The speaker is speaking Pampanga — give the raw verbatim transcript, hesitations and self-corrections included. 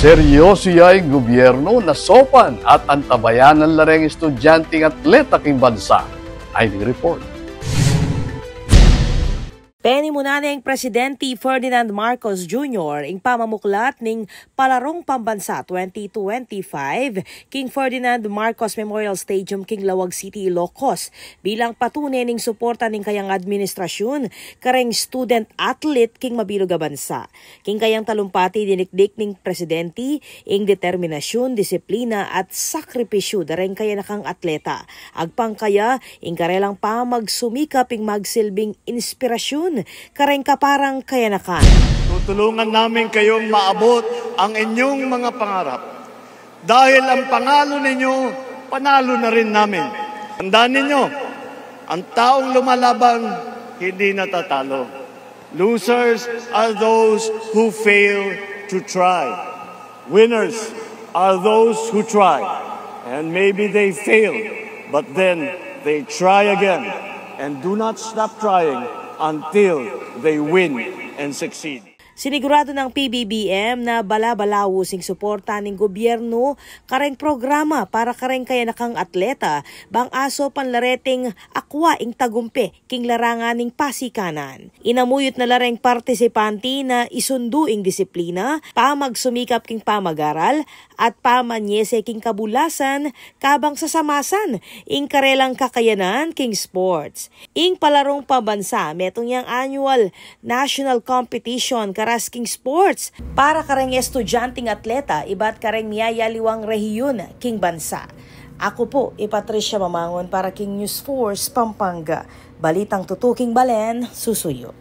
Seryoso ya ing gobyernu na saupan at antabayanan la reng estudyanteng atleta king bansa. Ay, di report. Penimunan neng Presidente Ferdinand Marcos Junior ing pamamuklat ning Palarong Pambansa twenty twenty-five king Ferdinand Marcos Memorial Stadium king Laoag City, Ilocos, bilang patune ning suporta ning kayang administrasyun kareng student athlete king mabilug a bansa. King kayang talumpati, dinikdik ning Presidente ing determinasyun, disiplina at sakripisyu dareng kayanakang atleta. Agpang kaya, ing karelang pamagsumikap ing magsilbing inspirasyun kareng kaparang kayanakan. Tutulungan namin kayong maabot ang inyong mga pangarap. Dahil ang panalo ninyo, panalo na rin namin. Tandaan ninyo, ang taong lumalaban, hindi natatalo. Losers are those who fail to try. Winners are those who try. And maybe they fail, but then they try again. And do not stop trying until they win and succeed. Siniguradu nang P B B M na bala-balaus ing suporta ning gobyernu kareng programa para kareng kayanakang atleta, bang asaupan la reting akua ing tagumpe king larangan ning pasikanan. Inamuyut na la reng partisipante na isundu ing disiplina, pamagsumikap king pamagaral, at pamanyese king kabulasan, kabang sasamasan ing karelang kakayanan king sports. Ing Palarong Pambansa, metung yang annual national competition karas king sports para kareng estudyanteng atleta ibat kareng miyayaliwang rehiyun king bansa. Aku pu i Patricia Mamangun para king News Force Pampanga. Balitang tutuking balen, susuyu.